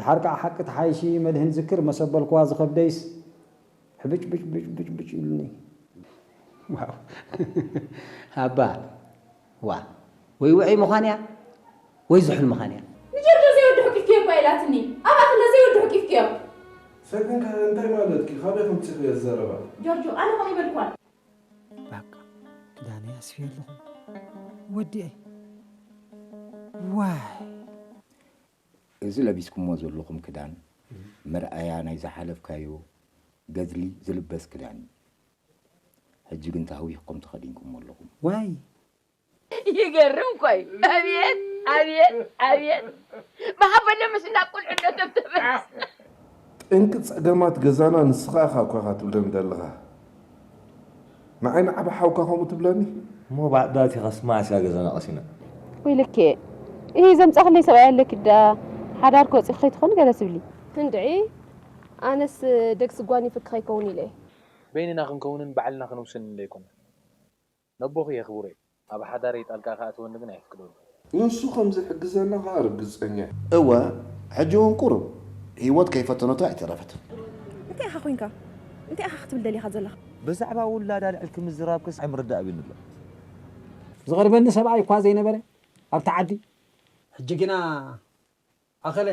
ሓርቃ ሓቂ ተሓይሺ መድህን ዝክር መሰበልኩዋ ዝኸብደይስ ሕብጭ ብጭ ብጭ ብጭ ብጭ ይብልኒ። ዋው። ኣባ፣ ዋ፣ ወይ ውዑይ ምዃን እያ ወይ ዝሑል ምዃን እያ። ንጀርጆ ዘይወዲ ሕቂፍክዮ እኳ ኢላትኒ። ኣብኣ ከላ ዘይወዲ ሕቂፍክዮ። ሰክንካ እንታይ ማለትኪ? ካበይ ከምፂኽዮ ዘረባ? ጆርጆ ኣነ ኸም ይበልኳን። ባቃ ክዳነይ ኣስፍየ ኣለኹ ወዲኤ። ዋይ እዚ ለቢስኩሞ ዘለኹም ክዳን መርኣያ ናይ ዝሓለፍካዮ ገድሊ ዝልበስ ክዳን እዩ። ሕጂ ግን ተሃዊኽኩም ተኸዲንኩሞ ኣለኹም። ዋይ ይገርም እኮ እዩ። ኣብየት ኣብየት ኣብየት ብሓፈለ ምስ እንዳ ቁልዑ እንዶ ተብተበስ ጠንቂ ፀገማት ገዛና ንስኻ ኢኻ እኮ ኢኻ ትብለኒ ዘለኻ። ንዓይ ንዓቢ ሓውካ ከምኡ ትብለኒ? እሞ ባዕዳ ኣቲኻስ መዓስ እያ ገዛና ቀሲና? ወይለኬ እሂ ዘምጻኽለይ ሰብኣይ ኣለኪ ዳ ሓዳር ክወጺ ከይትኾኒ ገለ ትብሊ። እንድዒ ኣነስ ደግ ስጓኒ ፍክ ከይከውን ኢለ። በይንና ክንከውንን ባዕልና ክንውስንን ዶ ኣይኮነን? ነቦኺ የኽብሮ እየ። ኣብ ሓዳረይ ጣልቃ ክኣትወኒ ግን ኣየፍቅደሉን። ንሱ ከም ዝሕግዘና ኸኣ ርግጸኛ እየ። እወ፣ ሕጂ እውን ቁሩብ ህይወት ከይፈተነቶ ኣይተረፈትን። እንታይ ኢኻ ኮይንካ? እንታይ ኢኻ ክትብል ደሊኻ ዘለኻ? ብዛዕባ ውላዳ ኣልዕልኪ ምዝራብክስ ኣይምርዳእ ኣብዩኒ ኣሎ። ዝቐርበኒ ሰብኣይ እኳ ዘይነበረ ኣብቲ ዓዲ፣ ሕጂ ግና ኣኸለ።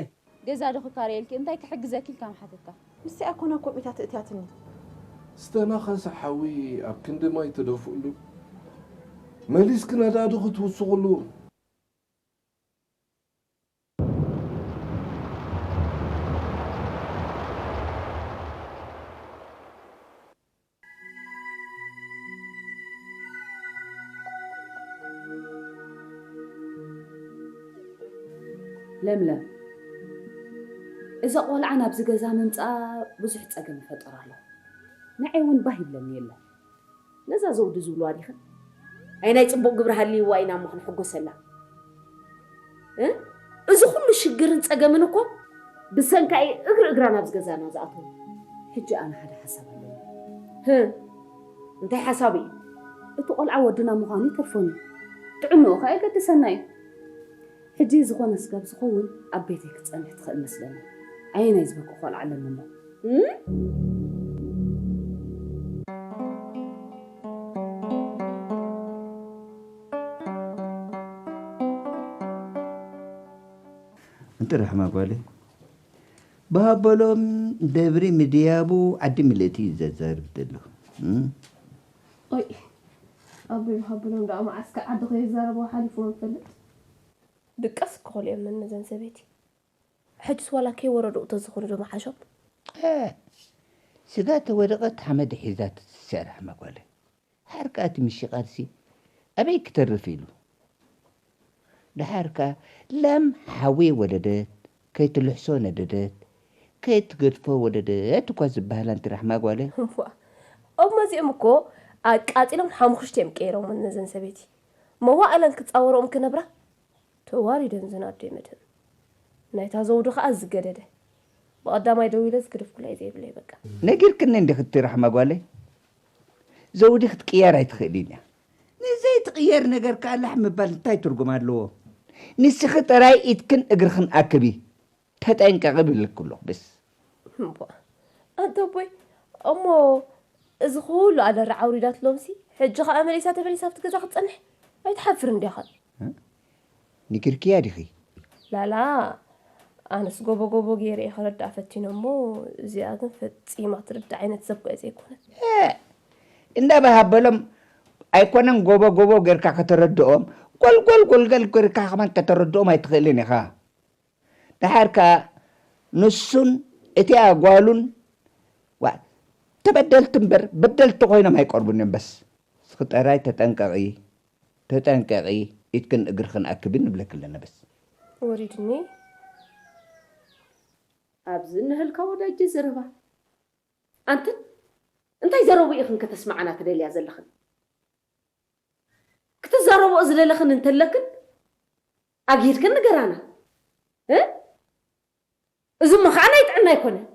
ገዛ ዶ ክካረየልኪ እንታይ ክሕግዘኪ ኢልካ ምሓተትካ? ንሳ እያ ኮና ኮሚታ ተእትያትኒ። ዝተናኸሰ ሓዊ ኣብ ክንዲ ማይ ተደፍእሉ መሊስኪ ነዳድኺ ትውስኽሉ። ለምለም፣ እዛ ቆልዓ ናብዚ ገዛ ምምፅኣ ብዙሕ ፀገም ይፈጥር ኣሎ። ንዓይ እውን ባህ ይብለኒ የለን። ነዛ ዘውዲ ዝብልዋ ዲኽን? ኣይ ናይ ፅቡቕ ግብሪ ሃልይዋ ኢና እሞ ክንሕጎሰላ። እ? እዚ ኩሉ ሽግርን ፀገምን እኮ ብሰንካ እዩ እግሪ እግራ ናብዚ ገዛና ዝኣተወ። ሕጂ ኣነ ሓደ ሓሳብ ኣለኒ። ህ፣ እንታይ ሓሳብ እዩ? እቲ ቆልዓ ወድና ምዃኑ ይተርፎን እዩ። ጥዕንኡ ኸኣ የገድሰና እዩ። ሕጂ ዝኾነ ስጋብ ዝኸውን ኣብ ቤተይ ክትጸንሕ ትኽእል መስለኒ። ኣየናይ ዝበቁ ቆልዓ ኣለኒ እሞ? እም? እንተ ራሕማ ጓለይ ብሃበሎም ደብሪ ምድያቡ ዓዲ ምልእቲ እዩ ዘዛርብ ዘሎ። እም? ኦይ ኣቦይ ብሃበሎም ደኣ መዓስከ ዓዲ ከይዛረቡ ሓሊፍዎም ይፈልጥ። ድቃስ ክኾሉ እዮም ነዘን ሰበይቲ። ሕጅስ ዋላ ከይወረዱ ተዝኾኑ ዶ መሓሾም? ስጋ ተወደቐት ሓመድ ሒዛ ትስዕር ሓማ ጓለይ። ሓርካ እቲ ምሽቓልሲ ኣበይ ክተርፍ ኢሉ። ደሓር ከኣ ላም ሓዊ ወለደት፣ ከይትልሕሶ ነደደት፣ ከይትገድፎ ወለደት እኳ ዝበሃል ኣንቲ ራሕማ ጓለይ። እዋ፣ እሞ እዚኦም እኮ ኣቃጺሎም ሓሙኽሽቲ እዮም ቀይሮመን ነዘን ሰበይቲ። መዋእለን ክጻወርኦም ክነብራ ተዋሪደን ዝናደይ መድህን። ናይታ ዘውዲ ከኣ ዝገደደ። ብቐዳማይ ደዊለ ዝግደፍኩላ እዩ ዘይብለይ በቃ። ነጊርክኒ እንዲኺ እቲ ራሕማ ጓለይ። ዘውዲ ክትቅየር ኣይትኽእልን እያ። ንዘይትቕየር ነገር ከኣ ላሕ ምባል እንታይ ትርጉም ኣለዎ? ንስኺ ጥራይ ኢድክን እግርኽን ኣክቢ። ተጠንቀቒ እብለኪ ኣለኹ በስ። እምቧ ኣንታ ኣቦይ እሞ እዚ ኩሉ ኣደራዕ ኣውሪዳትሎምሲ ሕጂ ኸኣ መሊሳ ተመሊሳ ኣብቲ ገዛ ክትጸንሕ ኣይትሓፍርን ዲኻ? ነጊርክያ ዲኺ? ላላ ኣነስ ጎቦ ጎቦ ገይረ እየ ከረድኣ ፈቲነ እሞ እዚኣ ግን ፈጺማ ትርዳእ ዓይነት ሰብ እኮ እያ ዘይኮነት። እንዳበሃበሎም ኣይኮነን ጎቦ ጎቦ ጌርካ ከተረድኦም ጎልጎል ጎልገል ጌርካ ከማን ከተረድኦም ኣይትኽእልን ኢኻ። ደሓር ከኣ ንሱን እቲኣ ጓሉን ዋ ተበደልቲ እምበር በደልቲ ኮይኖም ኣይቀርቡን እዮም በስ። እስኺ ጠራይ ተጠንቀቒ ተጠንቀቒ ኢድክን እግርኽን ኣክቢ ንብለኪ ኣለና በስ። ወሪድኒ። ኣብዚ እንሀልካ ወዳጅ ዘረባ ኣንትን እንታይ ዘረቡ ኢኽን ከተስምዓና ትደልያ ዘለኽን? ክትዛረብኦ ዝደለኽን እንተለክን ኣግሂድክን ንገራና። እ? እዚሞ ኸዓ ናይ ጥዕና ኣይኮነን።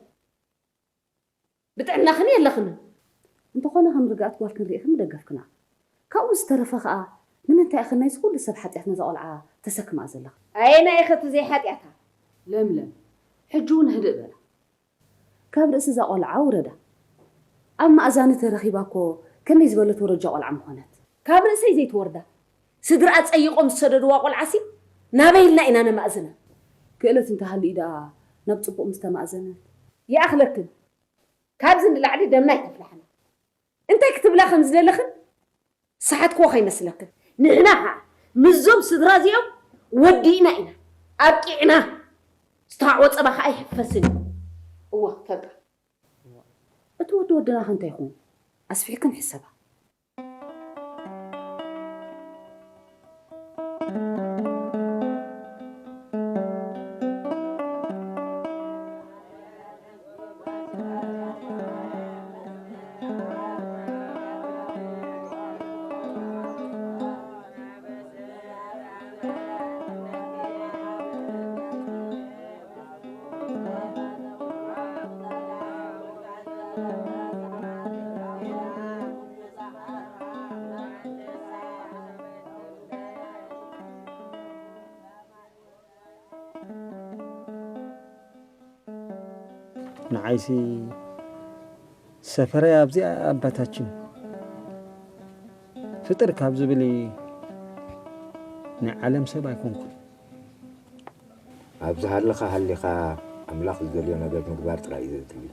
ብጥዕናኽን የለኽንን። እንተኾነ ከም ርግኣት ጓልክን ርኢኽን ምደገፍክና። ካብኡ ዝተረፈ ኸኣ ንምንታይ ኢኽን ናይዚ ኩሉ ሰብ ሓጢኣት ነዛ ቖልዓ ተሰክምኣ ዘለኽን? ኣየናይ ኢኺ እቲ ዘይሓጢኣታ? ለምለም፣ ሕጂ እውን ህድእ በላ። ካብ ርእሲ እዛ ቆልዓ ውረዳ። ኣብ ማእዛኒ ተረኺባ እኮ ከመይ ዝበለት ወረጃ ቆልዓ ምኾነት። ካብ ርእሰይ ዘይትወርዳ። ስድራ ጸይቆም ዝሰደድዋ ቆልዓሲ ናበይ ኢልና ኢና ነማእዝና? ክእለት እንተሃልዩ ደኣ ናብ ጽቡቕ ምስ ተማእዘነት። ይኣኽለክን። ካብዚ ንላዕሊ ደምና ኣይተፍልሓና። እንታይ ክትብላ ከም ዝደለኽን ዝሰሓትክዎ ከይመስለክን። ንሕና ኸኣ ምስዞም ስድራ እዚኦም ወዲእና ኢና። ኣብቂዕና። ዝተዋዕወ ጸባ ኸኣ ኣይሕፈስን እዩ። እወ፣ ተጋ። እቲ ወዲ ወድና ከ እንታይ ይኹን? ኣስፊሕክን ሕሰባ። ንዓይሲ ሰፈረይ ኣብዚኣ ኣባታችን ፍጥር ካብ ዝብል ናይ ዓለም ሰብ ኣይኮንኩን። ኣብ ዝሃለኻ ሃሊኻ ኣምላኽ ዝደልዮ ነገር ምግባር ጥራይ እዩ ዘድሊ።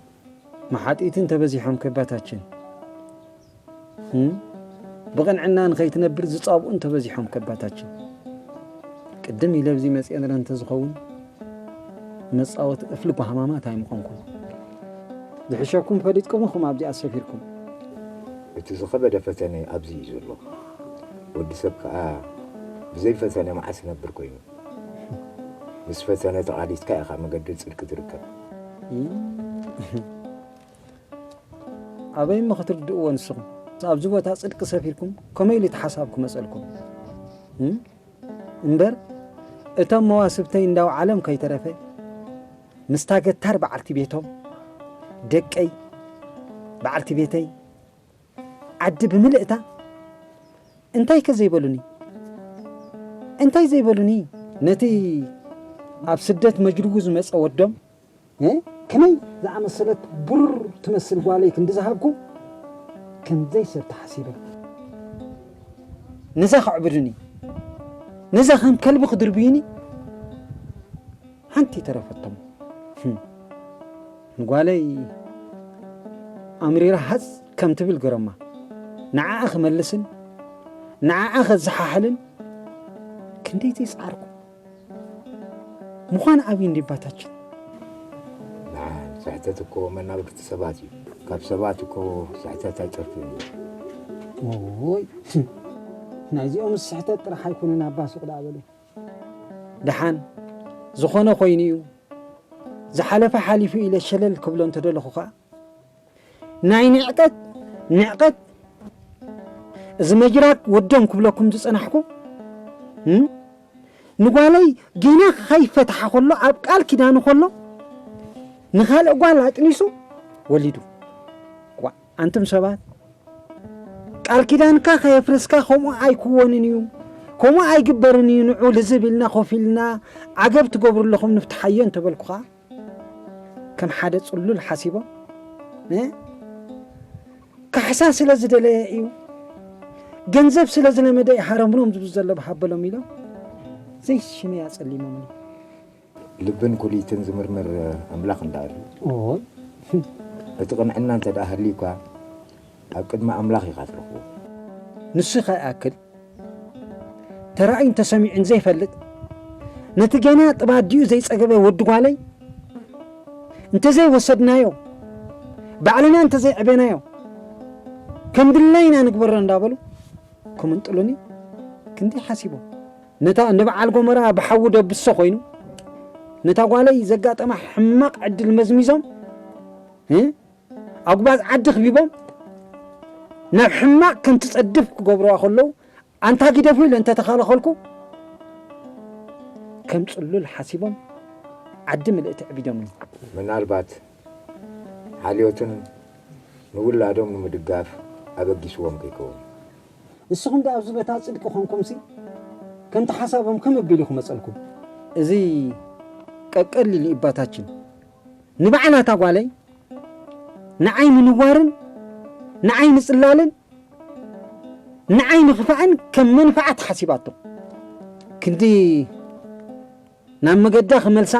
መሓጢእቲ እንተበዚሖም ከባታችን፣ እም፣ ብቕንዕና ንኸይትነብር ዝጻብኡ እንተበዚሖም ከባታችን፣ ቅድም ኢለ ኣብዚ መጽኤ ንረ እንተዝኸውን፣ መጻወቲ እፍሊ ጓሃማማት ኣይምኾንኩን። ዝሕሸኩም ፈሊጥኩም ኢኹም ኣብዚኣ ሰፊርኩም። እቲ ዝኸበደ ፈተነ ኣብዚ እዩ ዘሎ። ወዲ ሰብ ከኣ ብዘይ ፈተነ መዓስ ይነብር ኮይኑ? ምስ ፈተነ ተቓሊስካ ኢኻ መገዲ ጽድቂ ትርከብ። እም። ኣበይ እሞ ክትርድእዎ ንስኹም? ኣብዚ ቦታ ጽድቂ ሰፊርኩም ከመይ ኢሉ እቲ ሓሳብ ክመጸልኩም? እም? እምበር እቶም መዋስብተይ እንዳው ዓለም ከይተረፈ ምስታ ገታር በዓልቲ ቤቶም፣ ደቀይ፣ በዓልቲ ቤተይ፣ ዓዲ ብምልእታ እንታይ ከ ዘይበሉኒ? እንታይ ዘይበሉኒ? ነቲ ኣብ ስደት መጅርጉ ዝመጸ ወዶም፣ እ? ከመይ ዝኣመሰለት ብሩር ትመስል ጓለይ ክንዲ ዝሃብኩ፣ ከምዘይ ሰብ ተሓሲበ። ነዛ ከዕብዱኒ፣ ነዛ ከም ከልቢ ክድርብዩኒ፣ ሓንቲ ተረፈቶም። ህም። ንጓለይ ኣምሪራ ሃጽ ከም ትብል ገረማ። ንዓኣ ክመልስን ንዓኣ ከዘሓሕልን ክንደይ ዘይጸዓርኩ። ምዃን ዓብዪ እንዲባታችን። ንዓን ስሕተት እኮ መናብርቲ ሰባት እዩ። ካብ ሰባት እኮ ስሕተት ኣይጠፍእን እዩ። ኦይ፣ ናይዚኦም ስሕተት ጥራሕ ኣይኮነን ኣባ ሱቕ ደኣ በሉ። ደሓን፣ ዝኾነ ኮይኑ እዩ። ዝሓለፈ ሓሊፉ ኢለ ሸለል ክብሎ እንተደለኹ ኸኣ፣ ናይ ንዕቀት ንዕቀት፣ እዚ መጅራግ ወዶም ክብለኩም ዝጸናሕኩ፣ እም? ንጓለይ ጌና ከይፈትሓ ከሎ፣ ኣብ ቃል ኪዳኑ ከሎ፣ ንኻልእ ጓል ኣጥኒሱ ወሊዱ። ዋ፣ ኣንቱም ሰባት፣ ቃል ኪዳንካ ከየፍርስካ ከምኡ ኣይክወንን እዩ፣ ከምኡ ኣይግበርን እዩ፣ ንዑ ልዝብ ኢልና ኮፍ ኢልና ዓገብ ትገብሩ ኣለኹም፣ ንፍትሓዮ እንተበልኩኻ፣ ከም ሓደ ጽሉል ሓሲቦም፣ እ? ካሕሳ ስለ ዝደለየ እዩ፣ ገንዘብ ስለ ዝለመደ እዩ፣ ሃረምሎም ዝብል ዘሎ ብሃበሎም ኢሎም ዘይሽመይ ኣጸሊሞምኒ። ልብን ኩሊትን ዝምርምር ኣምላኽ እንዳ ኣሎ። ኦይ። እቲ ቅንዕና እንተ ደኣ ሃልዩካ፣ ኣብ ቅድሚ ኣምላኽ ኢኻ ትረኽቦ። ንሱ ከይኣክል፣ ተራእዩን ተሰሚዑን ዘይፈልጥ፣ ነቲ ገና ጥብ ኣዲኡ ዘይጸገበ ወዲ ጓለይ እንተዘይወሰድናዮ፣ ባዕልና እንተዘይዕቤናዮ፣ ከም ድላይና ንግበሮ እንዳበሉ ክምንጥሉኒ ክንደይ ሓሲቦም። ነታ ንበዓል ጎመራ ብሓዊ ደብሶ ኮይኑ፣ ነታ ጓለይ ዘጋጠማ ሕማቕ ዕድል መዝሚዞም፣ እ? ኣጉባዝ ዓዲ ክቢቦም፣ ናብ ሕማቕ ከም ትጸድፍ ክገብርዋ ከለዉ፣ ኣንታ ግደፉ ኢለ እንተተኻለኸልኩ፣ ከም ጽሉል ሓሲቦም፣ ዓዲ ምልእቲ ዕቢዶምኒ። ምናልባት ሓልዮትን ንውላዶም ንምድጋፍ ኣበጊስዎም ከይከውን። ንስኹም ደኣ ኣብዚ ቦታ ጽድቂ ኾንኩምሲ፣ ከምቲ ሓሳቦም ከመይ ኣቢሉ ክመጸልኩም? እዚ ቀቀል ኢሉ ኢባታችን። ንባዕላ እታ ጓለይ ንዓይ ምንዋርን ንዓይ ምጽላልን ንዓይ ምኽፋእን ከም መንፍዓት ሓሲባቶ። ክንዲ ናብ መገዳ ክመልሳ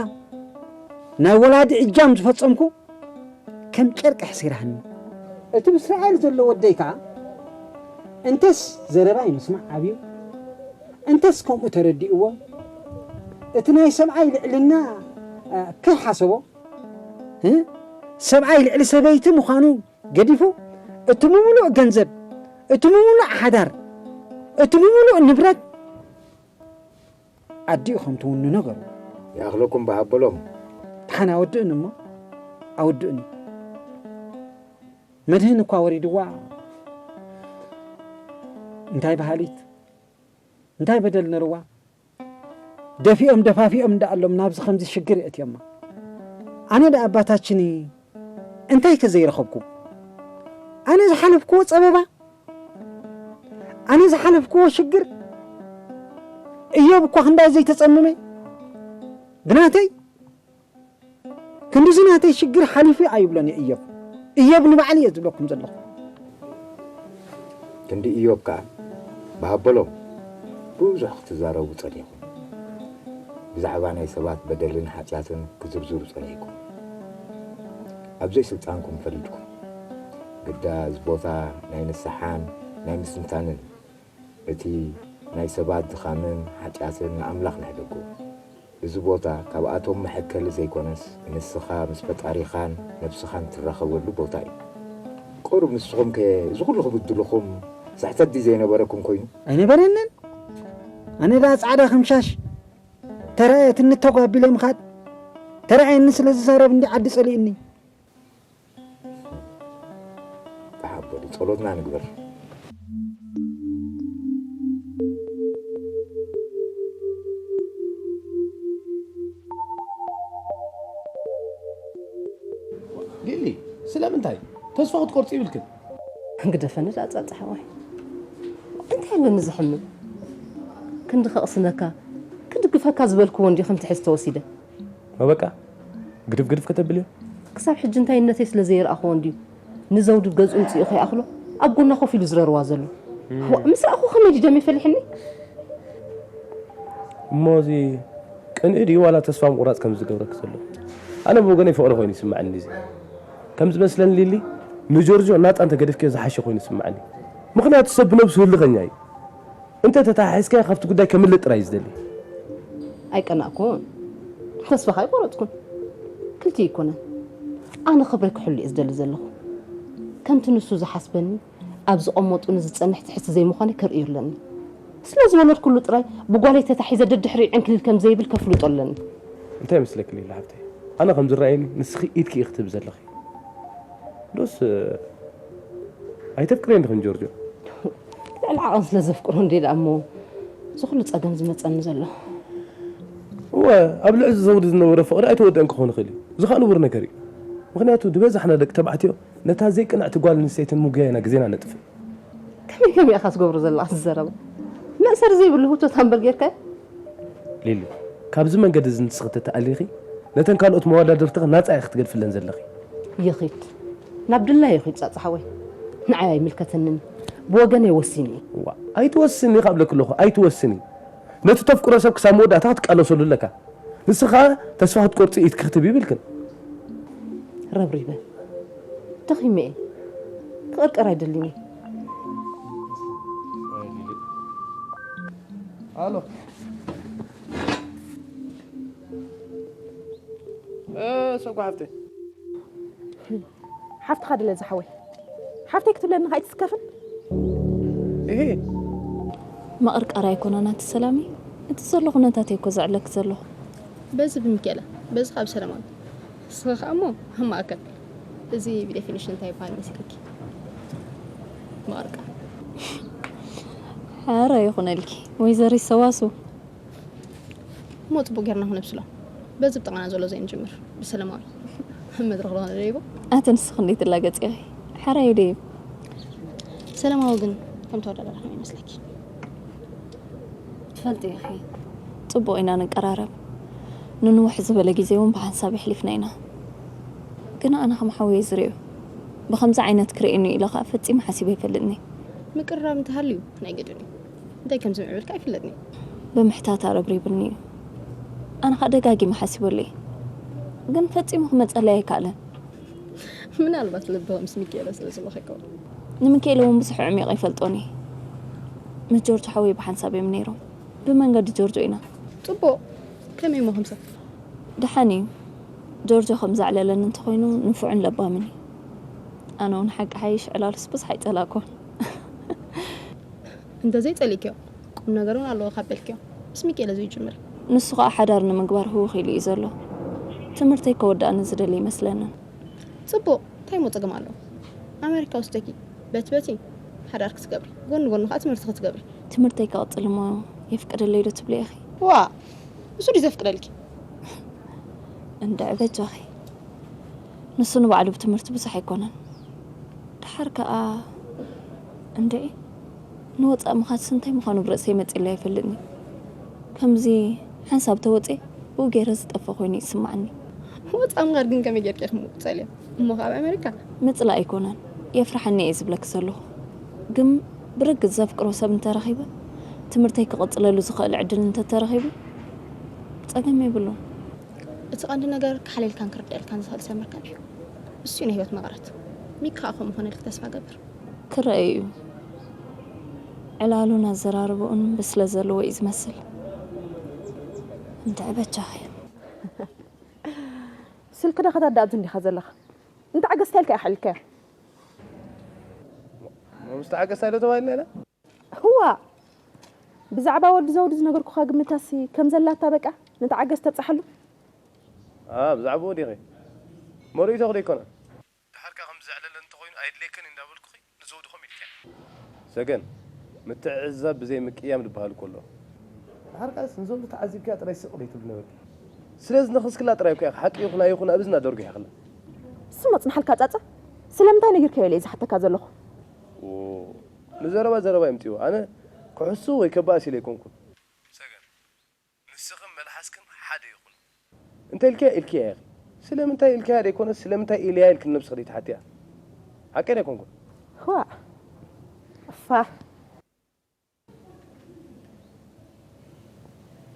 ናይ ወላዲ እጃም ዝፈጸምኩ ከም ጨርቂ ሕሲራኒ። እቲ ብእስራኤል ዘሎ ወደይ ከኣ እንተስ ዘረባይ ምስማዕ ኣብዩ፣ እንተስ ከምኡ ተረዲእዎ፣ እቲ ናይ ሰብኣይ ልዕልና፣ እ፣ ከይሓሰቦ፣ እ፣ ሰብኣይ ልዕሊ ሰበይቲ ምዃኑ ገዲፉ፣ እቲ ብምሉእ ገንዘብ፣ እቲ ብምሉእ ሓዳር፣ እቲ ብምሉእ ንብረት ኣዲኡ ከም ትውንኖ ገሩ። ይኣኽለኩም በሃበሎም። ደሓን ኣወድእኒ እሞ፣ ኣወድእኒ። መድህን እኳ ወሪድዋ፣ እንታይ በሃሊት፣ እንታይ በደል ነርዋ፣ ደፊኦም ደፋፊኦም እንዳኣሎም ናብዚ ከምዚ ሽግር የእትዮማ። ኣነ ደኣ ኣባታችኒ እንታይ ከ ዘይረኸብኩ? ኣነ ዝሓለፍክዎ ጸበባ፣ ኣነ ዝሓለፍክዎ ሽግር፣ እዮብ እኳ ክንዳይ ዘይተጸመመ ብናተይ ክንድዚ ናተይ ሽግር ሓሊፉ ኣይብሎን እየ እዮብ። እዮብ ንባዕሊ እየ ዝብለኩም ዘለኹ። ክንዲ እዮብ ከኣ በሃበሎም ብዙሕ ክትዛረቡ ጸኒሕኩም። ብዛዕባ ናይ ሰባት በደልን ሓጢኣትን ክትዝርዝሩ ጸኒሕኩም። ኣብ ዘይስልጣንኩም ፈሪድኩም። ግዳ እዚ ቦታ ናይ ንስሓን ናይ ምስትንታንን፣ እቲ ናይ ሰባት ድኻምን ሓጢኣትን ንኣምላኽ ነሕደጎ። እዚ ቦታ ካብኣቶም መሐከሊ ዘይኮነስ፣ ንስኻ ምስ ፈጣሪኻን ነብስኻን ትራኸበሉ ቦታ እዩ። ቁሩብ ንስኹም ከ እዚ ኩሉ ክብድልኹም ስሕተት ድዩ ዘይነበረኩም ኮይኑ? ኣይነበረንን። ኣነ ደኣ ጻዕዳ ከም ሻሽ ተራእየትኒ ተጓቢለ ምኻድ ተራእየኒ ስለ ዝዛረብ እንዲ ዓዲ ጸሊእኒ። ተሓበሉ፣ ጸሎትና ንግበር። ሊሊ፣ ስለምንታይ ተስፋ ክትቆርጺ ይብልክን? ግደፈኒ ደኣ ጻጻ ሓወይ። እንታይ ኣለኒ ዝሕምን? ክንዲ ከቕስነካ፣ ክድግፈካ ዝበልክዎ እንድዩ ከም ትሕዝ ተወሲደ። መበቃ ግድፍ ግድፍ ከተብልዮ? ክሳብ ሕጂ እንታይነተይ ስለ ዘየርኣኽዎ እንድዩ ንዘውዲ ገዝኡ ምጽኡ ከይኣኽሎ ኣብ ጎና ኮፍ ኢሉ ዝረርዋ ዘሎ። እም። ዋእ፣ ምስ ረኣኹ ከመይ ድዩ ደመይ ፈሊሕኒ? እሞ እዚ ቅንኢ ድዩ ዋላ ተስፋ ምቑራጽ ከም ዝገብረኪ ዘሎ? ኣነ ብወገነይ ፍቕሪ ኮይኑ ይስምዓኒ እዚ። ከም ዝመስለኒ ሊሊ፣ ንጆርጆ ናጻ እንተገዲፍክዮ ዝሓሸ ኮይኑ ይስምዓኒ። ምኽንያቱ ሰብ ብነብሱ ህልኸኛ እዩ። እንተ ተተሓሒዝካዮ ካብቲ ጉዳይ ከምልጥ ጥራይ እዩ ዝደሊ። ኣይቀናእኩን። ተስፋ ኣይቆረጽኩን። ክልቲኡ ኣይኮነን። ኣነ ክብረይ ክሕሉ እየ ዝደሊ ዘለኹ። ከምቲ ንሱ ዝሓስበኒ ኣብ ዝቐመጡ ንዝጸንሕ ትሕዝቲ ዘይምዃነይ ከርእዮ ኣለኒ። ስለ ዝወለድኩሉ ጥራይ ብጓለይ ተታሒዘ ደድሕሪኡ ዕንክሊል ከም ዘይብል ከፍልጦ ኣለኒ። እንታይ ይመስለኪ ሊሊ ሓብተይ? ኣነ ከም ዝረኣየኒ ንስኺ ኢድኪ ኢኺ ትህቢ ዘለኺ። ዶስ ኣይተፍቅርዮን ዲኽን ጆርጆ? ልዕሊ ዓቐን ስለ ዘፍቅሮ እንዴ ደኣ እሞ እዚ ኩሉ ጸገም ዝመጸኒ ዘሎ። እወ፣ ኣብ ልዕሊ ዘውዲ ዝነበረ ፍቕሪ ኣይተወደአን ክኸውን ይኽእል እዩ። እዚ ኸኣ ንቡር ነገር እዩ። ምኽንያቱ ዝበዛሕና ደቂ ተባዕትዮ ነታ ዘይቅንዕቲ ጓል ኣንስተይቲ ንምጉያይ ኢና ግዜና ነጥፍእ። ከመይ ከመይ ኢኻ ትገብሮ ዘለኻ እዚ ዘረባ? መእሰሪ ዘይብሉ ህውተት ኣምበር ጌርካዮ? ሊሊ፣ ካብዚ መንገዲ እዚ ንስኺ ተተኣሊኺ፣ ነተን ካልኦት መወዳድርትኺ ናጻ ኢኺ ክትገድፍለን ዘለኺ። ይኺድ። ናብ ድላዩ ይኺድ ጻጻ ሓወይ። ንዓይ ኣይምልከተንን። ብወገነይ ወሲነ እየ። እዋ፣ ኣይትወስኒ ኢኻ እብለኪ ኣለኹ፣ ኣይትወስኒ። ነቲ ተፍቅሮ ሰብ ክሳብ መወዳእታ ክትቃለሰሉ ኣለካ። ንስኻ ተስፋ ክትቆርጺ ኢትኪ ክትብ ይብልክን። ረብሪበ። ደኺመ እየ። ክቕርቀር ኣይደልን እየ። ኣሎ። እ፣ ሰጉ ሓፍተይ። ሓፍትኻ ድለ ዝሓወይ። ሓፍተይ ክትብለኒ ኸኣ ኣይትስከፍን? እሂ። ምቕርቃር ኣይኮነን ኣቲ ሰላሚ። እቲ ዘሎ ኩነታት እየ እኮ ዘዕለክ ዘለኹ። በዚ ብሚካኤላ፣ በዚ ካብ ሰላማዊ። ንስኺ ኸኣ እሞ ኣብ ማእከል። እዚ ብዴፊኒሽን እንታይ ይበሃል መሲልኪ? ምቕርቃር። ሓራ ይኹነልኪ፣ ወይዘሪት ሰዋስው። እሞ ጽቡቕ ጌርና ክነብስሎ። በዚ ብጥቓና ዘሎ ዘይንጅምር፣ ብሰላማዊ። መድረኽ ዝኾነ ደይቦ? ኣቲ ንስኺ እንዴት ትላገጺ ኢኺ? ሓራይ ደይብ። ሰላማዊ ግን ከም ተወዳዳሪ ከመይ ይመስለኪ? ትፈልጢ ኢኺ፣ ጽቡቕ ኢና ንቀራረብ። ንንውሕ ዝበለ ግዜ እውን ብሓንሳብ የሕሊፍና ኢና። ግና ኣነ ከም ሓወየ ዝርእዮ ብኸምዚ ዓይነት ክርእየኒ ኢለ ኸኣ ፈጺመ ሓሲበ ኣይፈልጥን እየ። ምቅርራብ እንተሃልዩ ናይ ግድን እዩ። እንታይ ከም ዝምዕብልካ ኣይፍለጥን እየ። ብምሕታት ኣረብሪብኒ እዩ። ኣነ ኸኣ ደጋጊመ ሓሲበሉ እየ። ግን ፈጺሙ ክመጸለይ ኣይከኣለን። ምናልባት ልብኻ ምስ ሚካኤለ ስለ ዝለኸ ይኸውን። ንሚካኤለ እውን ብዙሕ ኣዕሚቐ ኣይፈልጦን እየ። ምስ ጆርጆ ሓወይ ብሓንሳብ እዮም ነይሮም። ብመንገዲ ጆርጆ ኢና። ጽቡቕ። ከመይ እሞ ከምሰ? ደሓን እዩ። ጆርጆ ከም ዘዕለለኒ እንተኾይኑ ንፉዕን ለባምን እዩ። ኣነ እውን ሓቂ ሓይሽ ዕላሉስ ብዙሕ ኣይጸላእኩን። እንተዘይጸሊእክዮ፣ ቁም ነገር እውን ኣለዎ ካብ በልክዮ፣ ምስ ሚካኤለ ዘይጅምር። ንሱ ኸኣ ሓዳር ንምግባር ህውኽ ኢሉ እዩ ዘሎ። ትምህርተይ ከወድኣኒ ዝደሊ ኣይመስለንን። ጽቡቕ፣ እንታይ እሞ ጸገም ኣለዎ? ኣሜሪካ ወስደኪ፣ በቲ በቲ ሓዳር ክትገብሪ፣ ጎኒ ጎኒ ኸኣ ትምህርቲ ክትገብሪ። ትምህርተይ ክቕጽል እሞ የፍቅደለይ ዶ ትብሊ ኢኺ? ዋ፣ ንሱ ድዩ ዘፍቅደልኪ? እንድዒ በጃኺ። ንሱ ንባዕሉ ብትምህርቲ ብዙሕ ኣይኮነን። ደሓር ከኣ እንድዒ ንወጻኢ ምኻድስ እንታይ ምዃኑ ብርእሰይ መጺእለይ ኣይፈልጥን እዩ። ከምዚ ሓንሳብ ተወጽኤ ብኡ ገይረ ዝጠፍእ ኮይኑ ይስምዓኒ። ወጻኢ ምኻድ ግን ከመይ ጌርኪ ኢኺ ምትጸልዮ? እሞ ከኣ ኣብ ኣሜሪካ? ምጽላእ ኣይኮነን፣ የፍርሓኒ እየ ዝብለኪ ዘለኹ። ግን ብርግጽ ዘፍቅሮ ሰብ እንተረኺበ፣ ትምህርተይ ክቕጽለሉ ዝኽእል ዕድል እንተተረኺቡ፣ ጸገም የብሉን። እቲ ቀንዲ ነገር ክሓልየልካን ክርድኣልካን ዝኽእል ሰብ ምርካብ እዩ። እሱ እዩ ናይ ህይወት መቐረት። ሚካ ከምኡ ኾነልክ ተስፋ ገብር። ክረአ እዩ። ዕላሉን ኣዘራርባኡን ብስለት ዘለዎ እዩ ዝመስል። እንድዒ በጃኺ። ስልኪ ዶ ከተዳእብ እንዲኻ ዘለኻ? እንተዓገስካ ኢልካ ኢኻ ሓሊልካዮ። ሞ-፣ ምስ ተዓገስካ ኢሎ ተባሂልና ኢና? ህዋ! ብዛዕባ ወዲ ዘውዲ ዝነገርኩኻ ግምታሲ ከም ዘላታ በቃ ንተዓገስ ተብጽሓሉ። ኣ፣ ብዛዕባኡ ዲኺ? መርኢቶ ክዶ ኣይኮነን? ደሓርካ ከም ዘዕለለ እንተኾይኑ ኣይድልየክን እንዳበልኩኺ ንዘውዲ ከም ኢልክያ። ሰገን፣ ምትዕዝዛብ ብዘይ ምቅያም ዝበሃል እኮ ኣሎ። ደሓርካስ ንዘውዲ ተዓዚብክያ ጥራይ ስቕ ዘይትብሊ ነበርኪ። ስለዚ ነኽስክላ ጥራይ እኮ ኢኻ፣ ሓቂ ይኹን ኣይኹን ኣብ እዝና ደርጉ ኢኽላ። ስም ኣጽንሓልካ ጻጸ፣ ስለምንታይ ነጊርካዮ ኢለ እየ ዝሓተካ ዘለኹ። ኦ፣ ንዘረባ ዘረባ ይምጽእዎ። ኣነ ክሕሱ ወይ ከባእስ ኢለ ኣይኮንኩን። ሰገን፣ ንስኽን መልሓስክን ሓደ ይኹን። እንተ ኢልክያ ኢልክያ ኢኺ። ስለምንታይ ኢልክያ ዘይኮነስ ስለምንታይ ኢለያ ኢልክን ነብስኺ ደይትሓትያ። ሓቀይ ኣይኮንኩን። ዋእ። እፋ።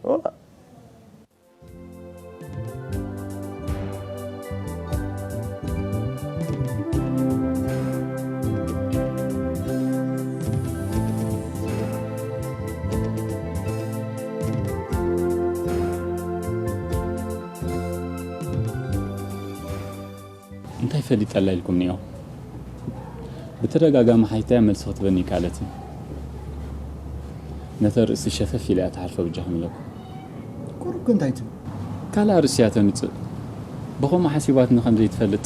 ዋእ። እንታይ ፈሊጠላ ኢልኩም ኒኦ? ብተደጋጋሚ ሓቲተያ መልሲ ክትበኒ ኣይከኣለትን። ነታ ርእሲ ሸፈፍ ኢላ እያ ትሓልፎ በጃኹም ኢለኩም። ቁሩብ ከ እንታይ ትብል? ካልእ ኣርእስቲ እያ ተምጽእ። ብኸምኡ ሓሲባትኒ ከም ዘይትፈልጥ።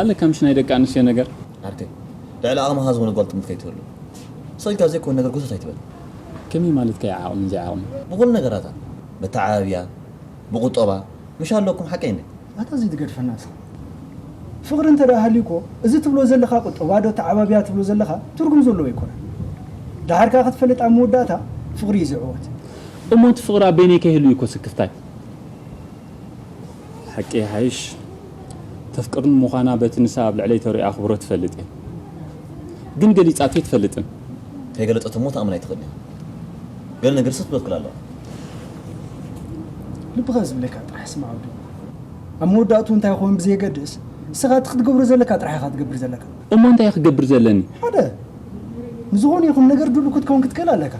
ኣለካ ምሽ ናይ ደቂ ኣንስትዮ ነገር? ዓርከይ፣ ልዕሊ ዓቕምኻ ዝኾነ ጓል ጥምት ከይትህሉ። ስቕ ኢልካ ዘይኮነ ነገር ጎተት ኣይትበል። ከመይ ማለትካ እዩ ዓቕምን ዘይዓቕምን? ብኹሉ ነገራታ፣ መተዓባብያ፣ ብቁጠባ፣ ምሽ ኣለኩም ሓቀይ እንዴ? ኣታ እዚ ትገድፈና እስኪ። ፍቕሪ እንተ ደኣ ሃልዩ እኮ፣ እዚ ትብሎ ዘለኻ ቁጠባ ዶ ተዓባብያ ትብሎ ዘለኻ ትርጉም ዘለዎ ኣይኮነን። ደሓር ከኣ ክትፈልጥ ኣብ መወዳእታ ፍቕሪ እዩ ዝዕወት። እሞ እቲ ፍቕሪ ኣብ በይነይ ከይህሉ እዩ እኮ ስክፍታይ። ሓቂ ይሓይሽ፣ ተፍቅርኒ ምዃና በቲ ንሳ ኣብ ልዕለይ ተርእዮ ኣኽብሮት እፈልጥ እየ። ግን ገሊጻቶ ኣይትፈልጥን። ከይገለጸቶ እሞ ትኣምን ኣይትኽእልን ኢኻ። ገለ ነገር ስኽ ትበክል ኣለዋ። ልብኻ ዝብለካ ጥራሕ ስማዕ ወዲ። ኣብ መወዳእቱ እንታይ ይኸውን ብዘየገድስ፣ ንስኻ እቲ ክትገብሮ ዘለካ ጥራሕ ኢኻ ትገብር ዘለካ። እሞ እንታይ ክገብር ዘለኒ? ሓደ፣ ንዝኾነ ይኹን ነገር ድሉው ክትከውን ክትክእል ኣለካ።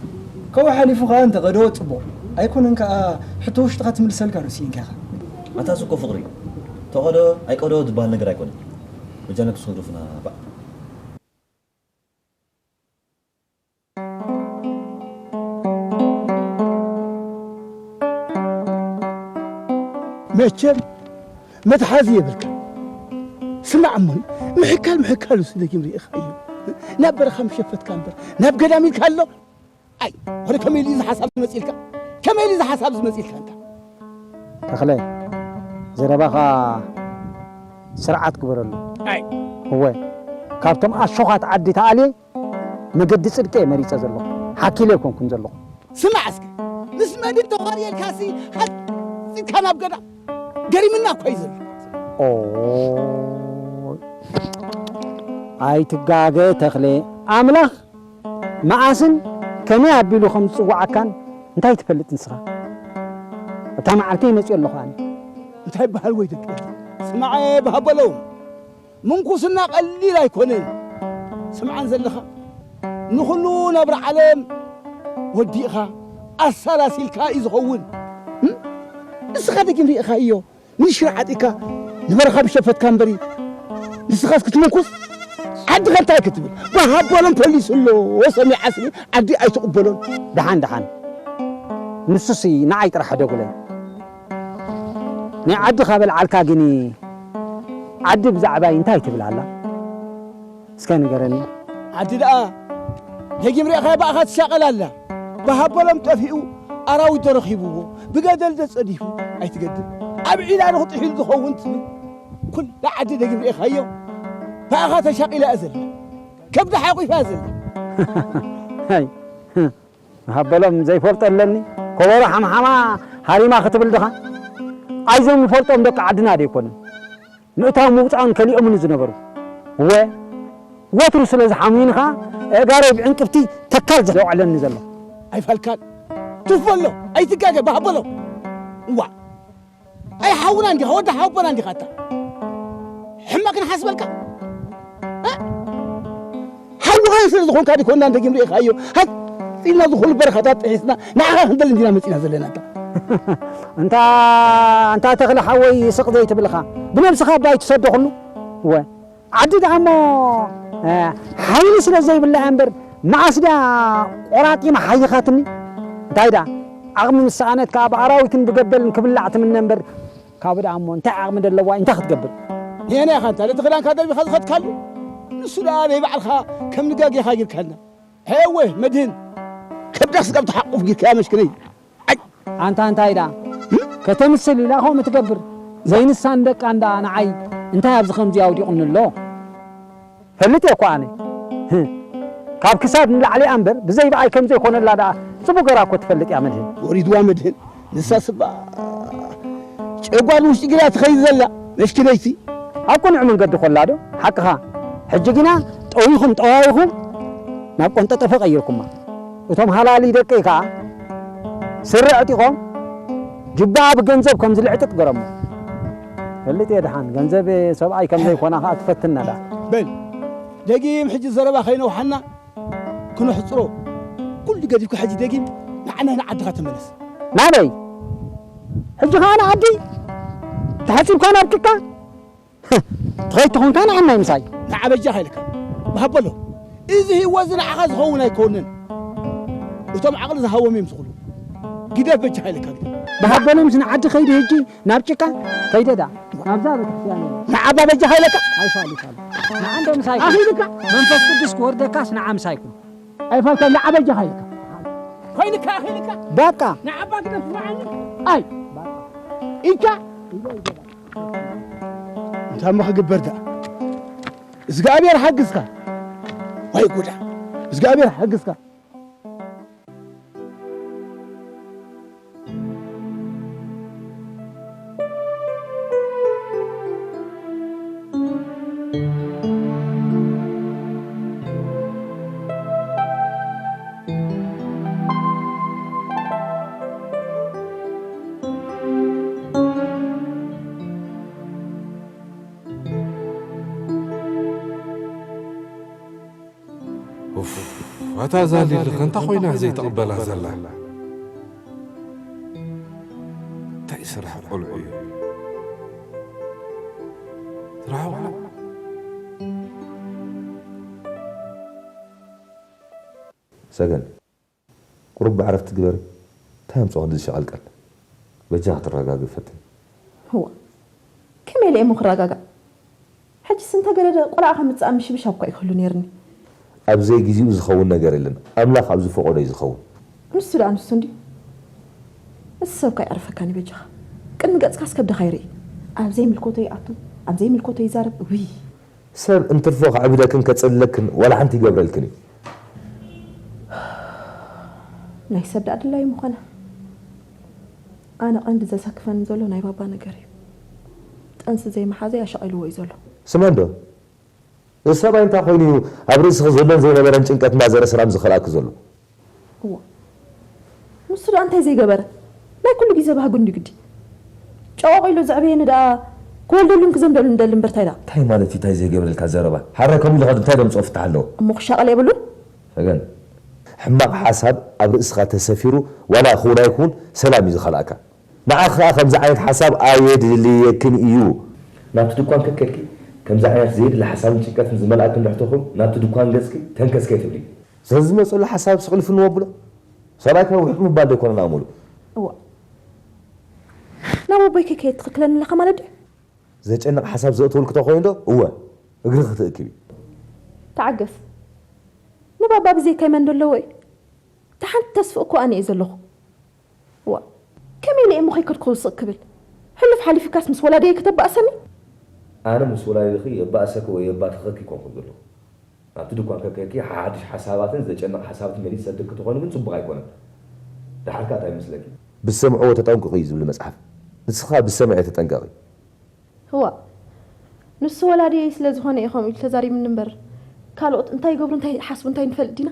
ካብኡ ሓሊፉ ኸኣ እንተ ኸደወ ጽቡቕ፣ ኣይኮነን ከኣ ሕቶ ውሽጥኻ ትምልሰልካ ዶ ስኢንካ ኢኻ። ኣታ እዚ እኮ ፍቕሪ እዩ። ተቐደወ ኣይቀደወ ዝበሃል ነገር ኣይኮነን። በጃና ክስወዱ ፍና ባእ። መቸም መትሓዚ የብልካ። ስማዕ እሞ፣ ምሕካል ምሕካል ውስደጊም ርኢኻዮ። ናብ በረኻ ምሸፈትካ እምበር፣ ናብ ገዳም ኢልካ ኣሎ? ኣይ፣ ወደ ከመይ ኢሉ እዚ ሓሳብ ዝመጽእልካ? ከመይ ኢሉ እዚ ሓሳብ ዝመጽእልካ እንታ? ተኽለ፣ ዘረባኻ ስርዓት ግበረሉ። ኣይ። እወ፣ ካብቶም ኣሾኻት ዓዲ ተኣልየ መገዲ ጽድቂ እየ መሪጸ ዘለኹ። ሓኪለ ኣይኮንኩን ዘለኹ። ስማዕ እስከ፣ ምስ መድን ተዋርየልካሲ ሓጺብካ ናብ ገዳ ገሪምና እኮ እዩ ዘሎ። ኦ፣ ኣይትጋገ ተኽለ፣ ኣምላኽ መኣስን ከመይ ኣቢሉ ከም ዝጽውዓካን እንታይ ትፈልጥ ንስኻ? ኣብታ መዓልተይ መጺኦ ኣለኹ ኣነ። እንታይ በሃል ወይ ደቂ? ስማዐ በሃበሎም። ምንኩስና ቀሊል ኣይኮነን። ስምዓን ዘለኻ፣ ንኹሉ ናብራ ዓለም ወዲእኻ ኣሰላሲልካ እዩ ዝኸውን። እም? ንስኻ ደጊም ርኢኻዮ፣ ንሽራ ዓጢካ ንበረኻ ምሸፈትካ እምበሪ፣ ንስኻስ ክትምንኩስ ዓድኻ እንታይ ክትብል? ባሃቦሎም ፖሊስ ኣሎ፣ ሰሚዓስኒ ዓዲ ኣይትቕበሎን። ደሓን ደሓን፣ ንሱሲ ንዓይ ጥራሕ ደጉለይ። ናይ ዓድኻ በልዓልካ ግን፣ ዓዲ ብዛዕባይ እንታይ ትብል ኣላ? እስከ ንገረኒ። ዓዲ ደኣ ደጊም ርኢኻያ፣ ብኣኻ ትሻቐል ኣላ። ብሃበሎም ጠፊኡ፣ ኣራዊት ዶ ረኺብዎ፣ ብገደል ዶ ጸዲፉ ኣይትገድም። ኣብ ዒላ ዶ ጥሒሉ ዝኸውን ትብል። ኩላ ዓዲ ደጊም ርኢኻዮ፣ ብኣኻ ተሻቒላ እያ ዘላ። ከብዳ ሓቑፋ እያ ዘላ። ሃይ፣ ሃበሎም ዘይፈልጦ ኣለኒ። ኮቦሮ ሓምሓማ ሃሪማ ክትብል ድኻ? ኣይዞም ንፈልጦም ደቂ ዓድና ዶ ኣይኮኑን ምእታው ምውጻእን ከሊኦምኒ ዝነበሩ? እወ፣ ወትሩ ስለ ዝሓሙኒ ኸኣ፣ ኣእጋረይ ብዕንቅፍቲ ተካል ዘውዕለኒ ዘሎ። ኣይፋልካን። ቱፍ በሎ፣ ኣይትጋገ፣ ባህ በሎ። እዋ፣ ኣይ ሓውና እንዲኻ፣ ወዲ ሓወቦና እንዲኻ ኣታ። ሕማቕ ክንሓስበልካ? እ? ሓውኻ ስለ ዝኾንካ ዲኮና እንደ ጊምሪ ኢኻዮ። ሃይ፣ ኢልና ዝኾኑ በረኻታት ጥሒስና፣ ንዓኻ ክንደሊ እንዲና መጺና ዘለና ኣታ። እንታ፣ እንታ ተኽለ ሓወይ ስቕ ዘይትብልኻ፣ ብነብስኻ እባ ኣይትሰዶ ኩሉ። እወ፣ ዓዲ ደኣ እሞ፣ እ፣ ሓይሊ ስለ ዘይብላ እያ እምበር፣ መዓስ ድያ ቆራጢማ ሓይኻትኒ? እንታይ ደኣ፣ ዓቕሚ ምስ ሰኣነት ከኣ ብኣራዊትን ብገበልን ክብላዕ ትምነ እምበር፣ ካብኡ ደኣ እሞ እንታይ ዓቕሚ ደለዋ፣ እንታይ ክትገብር? ንየናይ ኢኻ እንታ ነቲ ክዳንካ ደርቢኻ ዝኸድካሉ? ንሱ ደኣ ናይ ባዕልኻ ከም ንጋጌኻ ጌርካልና። ሄወ መድህን፣ ከብዳ ስጋብ ትሓቁፍ ጌርካያ መሽክነይ። ኣይ! ኣንታ እንታይ ደኣ? ከተምስል ኢላ ከምኡ ትገብር? ዘይንሳ ንደቃ እንዳ ንዓይ እንታይ ኣብዚ ከምዚ ኣውዲቑኒ ኣሎ? ፈልጥ እየ እኮ ኣነ። ካብ ክሳድ ንላዕሊ እያ እምበር፣ ብዘይ ብኣይ ከም ዘይኮነላ ደኣ ጽቡቕ ገራ እኮ ትፈልጥ እያ መድህን። ወሪድዋ መድህን። ንሳስ እባ ጨጓር ውሽጢ ግዳ ትኸይድ ዘላ መሽክነይቲ። ኣብ ቅኑዕ መንገዲ ኮላ ዶ? ሓቅኻ። ሕጂ ግና ጠዊኹም ጠዋዊኹም ናብ ቆንጠጠፈ ቀይርኩማ። እቶም ሃላሊ ደቀይ ከኣ ስረ ዕጢቖም ጅባኣ ብገንዘብ ከም ዝልዕጥጥ ገረሞ። ፈልጥ እየ ደሓን፣ ገንዘብ ሰብኣይ ከም ዘይኮና ከኣ ትፈትና ደኣ። በል፣ ደጊም ሕጂ ዘረባ ከይነውሓና ክነሕጽሮ። ኩሉ ገዲፍካ ሕጂ ደጊም ንዓና ንዓድኻ ተመለስ። ናበይ? ሕጂ ከኣ ንዓዲ? ተሓጺብካ ናብ ጭቃ? ትኸይድ ተኾንካ ንዓናይ ምሳይ። ንዓ በጃኻ ኢልካ። ብሃበሎ። እዚ ህይወት እዚ ንዓኻ ዝኸውን ኣይኮንን። እቶም ዓቕሊ ዝሃቦም እዮም ዝኽሉ። ግደፍ በጃኻ ኢልካ ግደፍ። ብሃበሎምስ ንዓዲ ከይዱ ሕጂ ናብ ጭቃ ከይደ ዳ? ናብዛ ቤተክርስትያን እየ። ንዓ ኣባ በጃኻ ኢለካ። ኣይፋል፣ ይፋል። ንዓ እንዶ ምሳይ። ኣኺልካ። መንፈስ ቅዱስ ክወርደካስ ንዓ ምሳይ ኩን። ኣይፋልካ፣ ንዓ በጃኻ ኢልካ። ኮይንካ፣ ኣኺልካ። በቃ። ንዓ ኣባ ግደፍ ስምዓኒ። ኣይ። ኢልካ። እንታይ እሞ ክግበር ደኣ? እግዚኣብሔር ሓግዝካ። ወይ ጉዳ። እግዚኣብሔር ሓግዝካ። ኡፍ፣ ኣታ እዛ ሊሊ ከ እንታይ ኮይና ዘይትቕበላ ዘላ? እንታይ ስራሕ ቆልዑ እዩ? ስራሕ ቆልዑ። ሰገን፣ ቁሩብ ብዕረፍቲ ግበሪ። እንታይ ኣምጽኦ ክንዲ ዝሸቐልቀል? በጃ ክትረጋግኢ ፈትኒ። እዋ፣ ከመይ ኢለ እየ እሞ ክረጋጋእ? ሕጅስ እንተገደደ ቆልዓ ከምጽኣ ምሽብሻብ እኳ እዩ ክህሉ ነይርኒ። ኣብ ዘይግዜኡ ዝኸውን ነገር የለን። ኣምላኽ ኣብ ዝፈቐዶ እዩ ዝኸውን። ንሱ ደኣ ንሱ እንድዩ። ንሱ ሰብ እኳ ይዕርፈካን እዩ በጃኻ። ቅድሚ ገጽካስ ከብድኻ ይርኢ። ኣብ ዘይምልከቶ ይኣቱ፣ ኣብ ዘይምልከቶ ይዛረብ። ውይ! ሰብ እንትርፎ ከዕብደክን ከጽልለክን ዋላ ሓንቲ ይገብረልክን እዩ። ናይ ሰብ ደኣ ድላዩ ምኾነ። ኣነ ቀንዲ ዘሰክፈኒ ዘሎ ናይ ባባ ነገር እዩ። ጥንሲ ዘይመሓዘይ ኣሻቒልዎ እዩ ዘሎ። ስመ እንዶ እዚ ሰብኣይ እንታይ ኮይኑ እዩ ኣብ ርእስኺ ዘሎን ዘይነበረን ጭንቀት እናዘረ ሰላም ዝኸልኣኪ ዘሎ? እዎ፣ ንሱ ደኣ እንታይ ዘይገበረ? ናይ ኩሉ ግዜ ባህጉ እንዲ ግዲ። ጨቖቕ ኢሉ ዘዕበየኒ ደኣ ክወልደሉን ክዘምደሉን ደሊ እምበር እንታይ ደኣ? እንታይ ማለት እዩ እንታይ ዘይገብረልካ ዘረባ? ሓራይ ከምኡ ኢልኻ እንታይ ደምፅኦ ፍታሕ ኣለዎ? እሞ ክሻቐል የብሉን? ሰገን፣ ሕማቕ ሓሳብ ኣብ ርእስኻ ተሰፊሩ ዋላ ክውን ኣይክውን ሰላም እዩ ዝኸልኣካ። ንዓኺ ኸኣ ከምዚ ዓይነት ሓሳብ ኣየድልየክን እዩ። ናብቲ ድኳን ከከድኪ ከምዚ ዓይነት ዘየድሊ ሓሳብን ጭንቀትን ዝመልኣኪ እንድሕር ተኾይኑ ናብቲ ድኳን ገጽኪ ተንከስ ከይትብሊ። ስለዚ ዝመጽእ ዘሎ ሓሳብ ስቕ ኢሉ ፍንው ኣብሎ። ሰብኣይ ከኣ ውሕጥ ምባል ዶ ኣይኮነን ኣእምሉ። እዋ ናብ ኣቦይ ከይከየድ ትኽክለኒ ኣለኻ ማለት ድዩ? ዘጨንቕ ሓሳብ ዘእትወልኪ ተኾይኑ ዶ እወ እግርኺ ክትእክቢ። ተዓገስ ንባባ ብዘይካይ መን ዶ ኣለዎ እዩ? እታ ሓንቲ ተስፍእ እኮ ኣነ እየ ዘለኹ። ዋ ከመይ ኢለ እሞ ከይከድኩ ስቕ ክብል? ሕሉፍ ሓሊፍካስ ምስ ወላዲየይ ከተባእሰኒ? ኣነ ምስ ወላዲኺ የባእሰኪ ወይ የባትኸኪ ኣይኮንኩን ዘለኹ። ናብቲ ድኳን ከከድኪ ሓድሽ ሓሳባትን ዘጨንቕ ሓሳባትን መሊስ ሰድኪ ተኾይኑ ግን ጽቡቕ ኣይኮነን። ደሓር ከኣ እንታይ ይመስለኪ? ብዝሰምዕዎ ተጠንቀቑ እዩ ዝብል መጽሓፍ። ንስኺ ከኣ ብዝሰምዕዮ ተጠንቀቒ። እዋ ንሱ ወላዲየይ ስለ ዝኾነ እዩ ከምኡ ኢሉ ተዛሪቡኒ እምበር ካልኦት እንታይ ይገብሩ እንታይ ይሓስቡ እንታይ ንፈልጥ ዲና?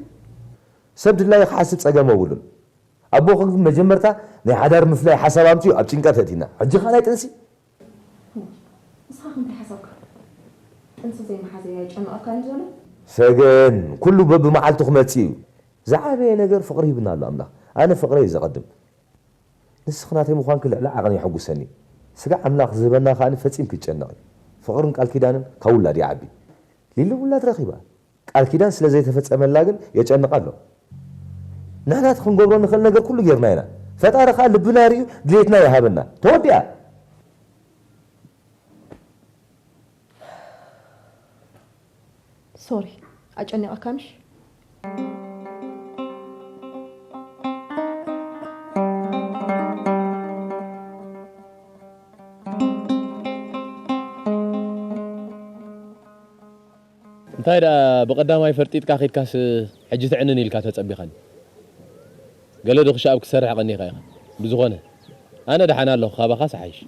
ሰብ ድላዩ ክሓስብ ጸገም የብሉን። ኣቦኺ ግን መጀመርታ ናይ ሓዳር ምፍላይ ሓሳብ ኣምጺኡ ኣብ ጭንቀት የእቲና። ሕጂ ከኣ ናይ ጥንሲ? ንስኻ ከምቲ ሓሳብካ ጥንሲ ዘይመሓዘይ ኣይጨንቐካን ዘሎ? ሰገን፣ ኩሉ በብመዓልቱ ክመጽእ እዩ። ዝዓበየ ነገር ፍቕሪ ሂብና ኣሎ ኣምላኽ። ኣነ ፍቕረይ እዩ ዘቐድም። ንስኺ ናተይ ምዃንኪ ልዕሊ ዓቕን የሐጉሰኒ። ስጋዕ ኣምላኽ ዝህበና ከኣ ፈጺምኪ ኣይትጨነቒ። ፍቕርን ቃል ኪዳንን ካብ ውላድ ይዓቢ። ሊሊ ውላድ ረኺባ። ቃል ኪዳን ስለ ዘይተፈጸመላ ግን የጨንቕ ኣሎ። ንሕና እቲ ክንገብሮ ንኽእል ነገር ኩሉ ጌርና ኢና። ፈጣሪ ኸኣ ልብና ርእዩ ድሌትና ይሃበና። ተወዲኣ። ሶሪ ኣጨኒቐካ ምሽ? እንታይ ደኣ ብቐዳማይ ፈርጢጥካ ኬድካስ ሕጂ ትዕንን ኢልካ ተጸቢኻኒ። ገለ ዶ ክሻኣብ ክትሰርሕ ቀኒኻ ኢኻ። ብዝኾነ ኣነ ደሓን ኣለኹ ካባኻስ እሓይሽ።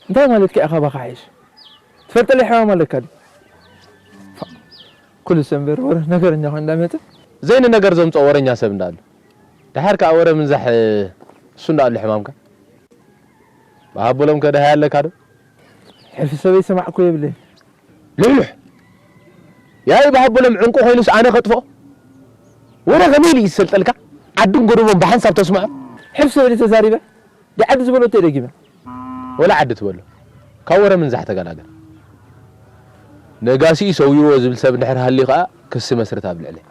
እንታይ ማለትካ እዩ ካባኻ እሓይሽ? ትፈልጠለይ ሕማም ኣለካ ድዩ? ፋእ፣ ኩሉ ሰብ እምበር ወረ ነገረኛ ኮይኑ እንዳመጸ። ዘይንነገር ዘምጽኦ ወረኛ ሰብ እንዳኣሉ። ደሓር ከኣ ወረ ምንዛሕ እሱ እንዳኣሉ ሕማምካ። ብሃቦሎም ከ ደሃይ ኣለካ ዶ? ሕልፊ ሰበይ ሰማዕኩ የብለይ። ልሕሉሕ ያኢ ብሃቦሎም ዕንቁ ኮይኑስ ኣነ ከጥፍኦ? ወረ ከመይ ኢሉ እዩ ዝሰልጠልካ? ዓድን ጎደቦን ብሓንሳብ ተስምዖ? ሕልፊ ሰበይ ተዛሪበ? ዳዓዲ ዝበሎ እተይ ደጊመ? ወላ ዓዲ ትበሎ ካብ ወረ ምንዛሕ ተገላገል። ነጋሲኡ ሰዊርዎ ዝብል ሰብ እንድሕር ሃልዩ ከኣ ክሲ መስርት ኣብ ልዕለይ።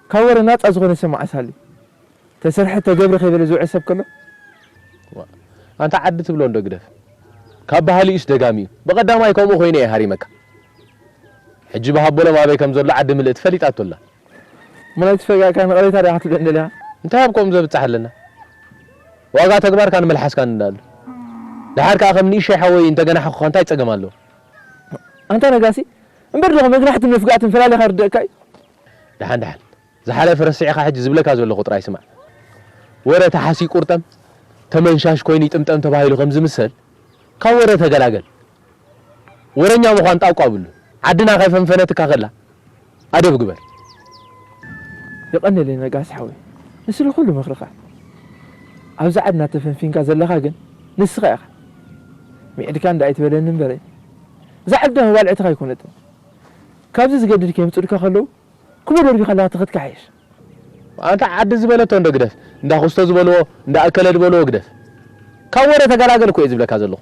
ካብ ወረ ናጻ ዝኾነ ሰማዒ ሳሊ ተሰርሐ ተገብረ ከይበለ ዝውዕል ሰብ ከሎ። ኣንታ ዓዲ ትብሎ እንዶ ግደፍ። ካብ ባህሊኡስ ደጋሚኡ። ብቐዳማይ ከምኡ ኮይነ እየ ሃሪመካ። ሕጂ ብሃቦሎም ኣበይ ከም ዘሎ ዓዲ ምልእቲ ፈሊጣቶ ኣላ። እሞ ናይ ትፈጋእካ ንቕሬታ ዲኻ ክትብለኒ ደሊኻ? እንታይ ኣብ ከምኡ ዘብጽሕ ኣለና? ዋጋ ተግባርካን መልሓስካን እንዳኣሉ። ደሓር ከኣ ከም ንእሸይ ሓወይ እንተገናሕኹኻ እንታይ ጸገም ኣለዎ? ኣንታ ነጋሲ፣ እምበር ዲኹም መግናሕትን መፍጋእትን ፈላሊኻ ይርደኣካ እዩ? ደሓን ደሓን ዝሓለፈ ረሲዕኻ ሕጂ ዝብለካ ዘለኹ ጥራይ ስማዕ። ወረ ተሓስዩ ቁርጠም፣ ተመንሻሽ ኮይኑ ይጥምጠም ተባሂሉ ከም ዝምሰል፣ ካብ ወረ ተገላገል። ወረኛ ምዃን ጣቋ ኣብሉ። ዓድና ከይፈንፈነትካ ከላ ኣደብ ግበር። የቐንየለይ ነጋሲ ሓወይ ንስለ ኩሉ ምኽርኻ። ኣብዛ ዓድና ተፈንፊንካ ዘለኻ ግን ንስኻ ኢኻ። ሚዕድካ እንዳ ኣይትበለኒ እምበረይ። እዛ ዓድና መባልዕትኻ ኣይኮነትን። ካብዚ ዝገድድ ከየምጽኡልካ ከለዉ ክቡር ደርቢኻ ኣለኻ ተኸትካ ሓይሽ። ኣንታ ዓዲ ዝበለቶ እንዶ ግደፍ፣ እንዳ ኩስቶ ዝበልዎ፣ እንዳ ኣከለ ዝበልዎ ግደፍ። ካብ ወረ ተገላገል እኮ እየ ዝብለካ ዘለኹ።